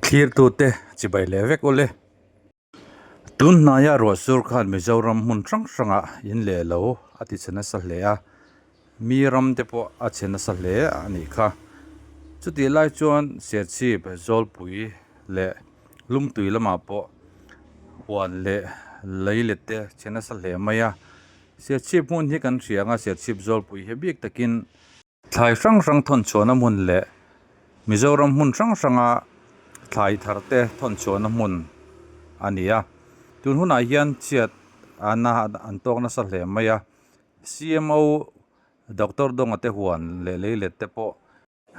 Thlirtute chibai leh vek ule. Tun hnaia ruahsur khan Mizoram hmun hrang hrangah in leh lo a ti chhe nasa hle a, mi ram te pawh a chhe nasa hle a nih kha. Chutih lai chuan Serchhip, Zawlpui leh Lumtui lamah pawh huan leh lei let te chhe nasa hle mai a. Serchhip hmun hi kan hria ang a, Serchhip Zawlpui hi bik takin Thlai hrang hrang thawn chhuahna hmun leh Mizoram hmun hrang hranga thlai thar te thawn chhuahna hmun a ni a. Tun hunah hian chhiat ana an tawk nasa hle mai a. CMO Doctor Dawnga te huan leh leilet te pawh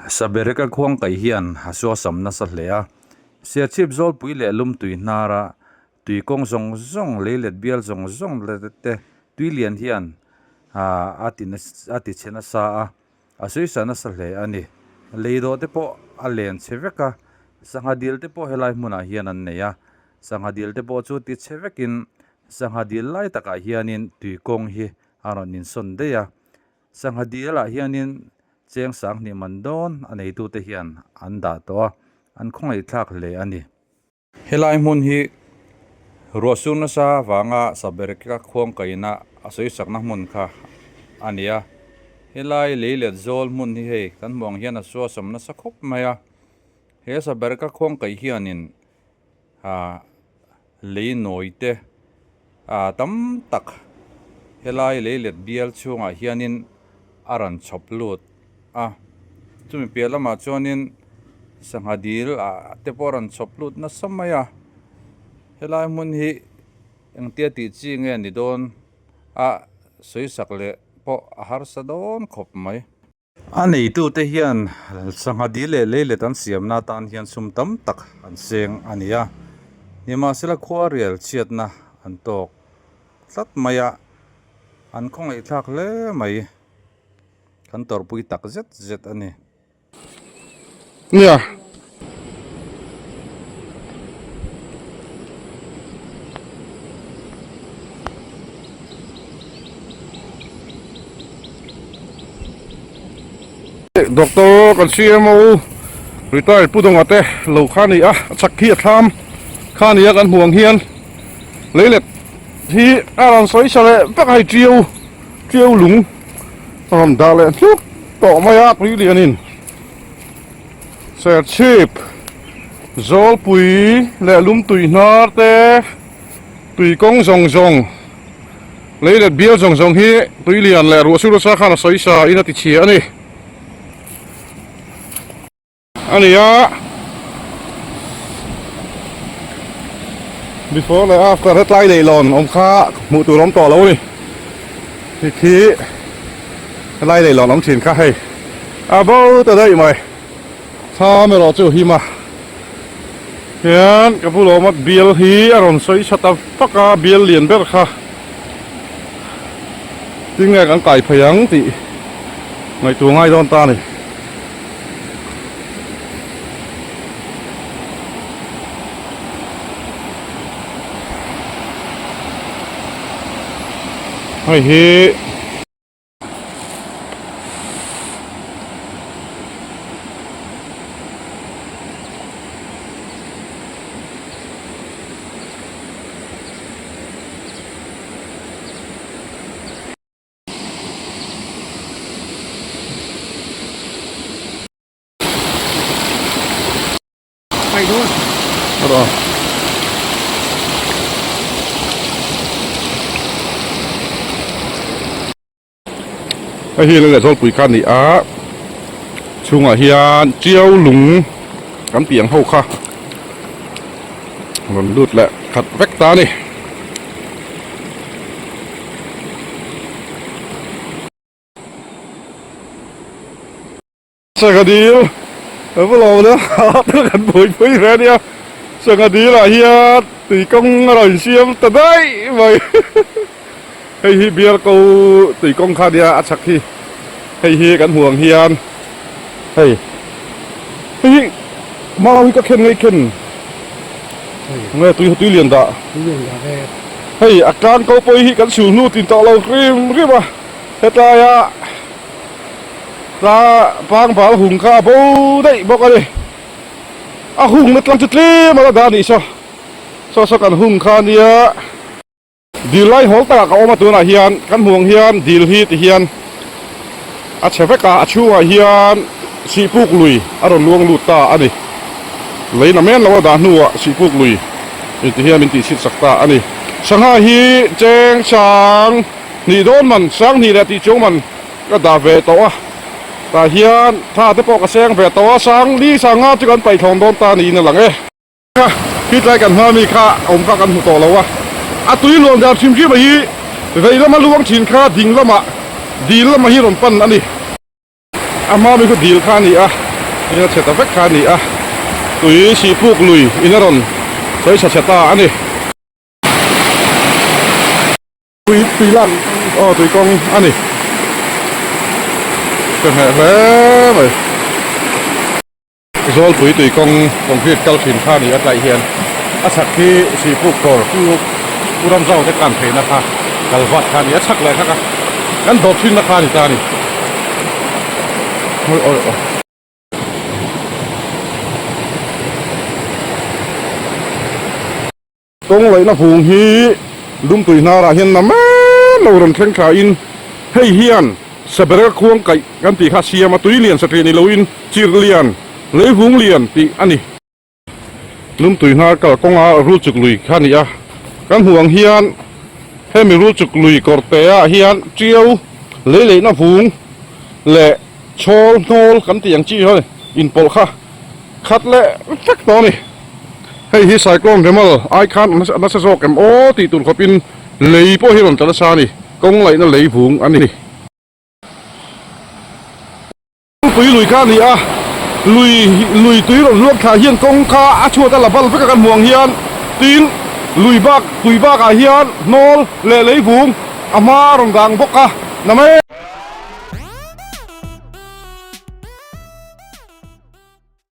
Sabereka khuangkaih hian a suasam nasa hle a. Serchhip Zawlpui leh Lumtui hnara Tui kawng zawng zawng, leilet bial zawng zawng te tui lian hian a ti a ti chhe nasa a, a sawi nasa hle a ni. Lei dawh te pawh a len chhe vek a, sangha dil te pawh helai hmunah hian an nei a, sangha dil te pawh chu ti chhe vekin sangha dil lai takah hianin tui kawng hi a rawn insawn daih a, sangha dil ah hianin cheng sanghnih man dawn a neitute hian an dah tawh a, an khawngaihthlak hle a ni. Helai hmun hi ruah sur nasa vanga Sabereka khuangkaina a sawisakna hmun kha a ni a. Helai lei let zawl hmun hi hei kan hmuh ang hian a suasam nasa khawp mai a. He Sabereka khuangkaih hianin ah lei nawi te ah tam tak helai lei let bial chhungah hianin a rawn chhawp lut a chumi piah lamah chuanin sangha dil ah te pawh a rawn chhawp lut nasa mai a helai hmun hi engtia tih chi nge ni dawn a sawisak leh pawh a harsa dawn khawp mai. A neitute hian sangha dil leh leilet an siamna atan hian sum tam tak an seng a ni a nimahsela khuarial chhiatna an tawk tlat mai a an khawngaihthlak hle mai. Kan tawrhpui tak zet zet a ni. Nia. Doctor kan CMO retired Pu Dawnga te lo kha a ni a, a chak hi a thlam kha a ni a kan hmuh ang hian leilet hi a rawn sawi sa leh vek a hei tiu tiu lung. A rawn dah leh hluk tawh mai a tui lianin Serchhip Zawlpui leh Lumtui hnar te tui kawng zawng zawng lei let bial zawng zawng hi tui lian leh ruah sur nasa khan a sawi sa in a ti chhia a ni. A ni a before leh after hetlai leihlawn awm kha hmuh tur awm tawh lo a ni hei khi helai leihlawn awm thin kha hei a bo ta daih mai thlam erawh chu a him a hian ka bulah awm a bial hi a rawn sawi tha ta vak a bial lian ber kha tinge kan kai phei ang tih ngaihtuah ngai dawn ta a ni. Hei hi Hei hi leh zawlpui kha a ni a chhungah hian chiau lung kan tih ang ho kha rawn lut leh khat vek ta a ni. Sangha dil a va lo nia kan buaipui ve ania sangha dil ah hian tui kawng a rawn siam ta daih mai hei hi bial ko tui kawng kha ania a chhak hi hei hi kan hmuh ang hian hei hei hi mau hi ka khen ngei khen nge tui tui lian dah hei a tlang ko pawh hi kan sul hnu tin tawh lo hrim hrim a hetlai a. Tla pangbal hung kha a bo daih bawk a ni. A hungna tlang chu tlem a la dah a nih saw. Saw saw kan hung kha a nia. Dil lai hawl takah ka awm a tunah hian kan hmuh ang hian dil hi ti hian a chhe vek a, a chhungah hian sihpuk lui a rawn luang lut ta a ni. Lei na men lo a dah hnuah sihpuk lui in ti hian min tih chhit sak ta a ni. Sangha hi cheng sang hnih dawn man, sang hnih leh tih chuang man ka dah ve tawh a, tah hian tha te pawh ka seng ve tawh a, sang li sangha chu kan paih thlawm dawn ta niin a lang e. Kha khi tlai kan hma mi kha awm kha kan hmu tawh lo a, a tui luan dan hrim hrim a hi vei lama luang thin kha ding lamah dil lamah hi rawn pan a ni. A hma mi khu dil kha a ni a, in a chhe ta vek kha a ni a, tui sihpuk lui in a rawn sawi chhe chhe ta a ni. Tui tui lak aw tui kawng a ni ka hmeh hle mai. Zawlpui tui kawng concrete kal thin kha a ni a tlaih hian a chhak hi Sihpuk kawr pu Pu Ramzau te kan theihna kha kal vat kha a ni a chhak leh kha ka kan dawp thinna kha a ni ta a ni. Awi awi awi. Kawng laihna vung hi Lumtui hnarah hian na men lo rawn thleng thla in hei hian Saberga khuang kaih kan tih kha siam a tui lian satliah ni loin chirh lian lei vung lian tih a ni. Lumtui hnar kal kawnga rul chuk lui kha a ni a, kan hmuh ang hian hemi rul chuk lui kawr te ah hian tiau lei leihna vung leh chhawl hnawl kan tih ang chi hi inpawlh kha khat leh vek tawh a ni. Hei hi Cyclone Remal ai khan a nasa zawk em aw tih tur khawpin lei pawh hi rawn tla nasa a ni, kawng laihna lei vung a ni. Kawngpui lui kha a ni a, lui lui tui rawn hluak thla hian kawng kha a chhuat a la bal vek a kan hmuh ang hian tin lui bak tui bakah hian hnawl leh lei vung a hma a rawn gang bawk a, na mai.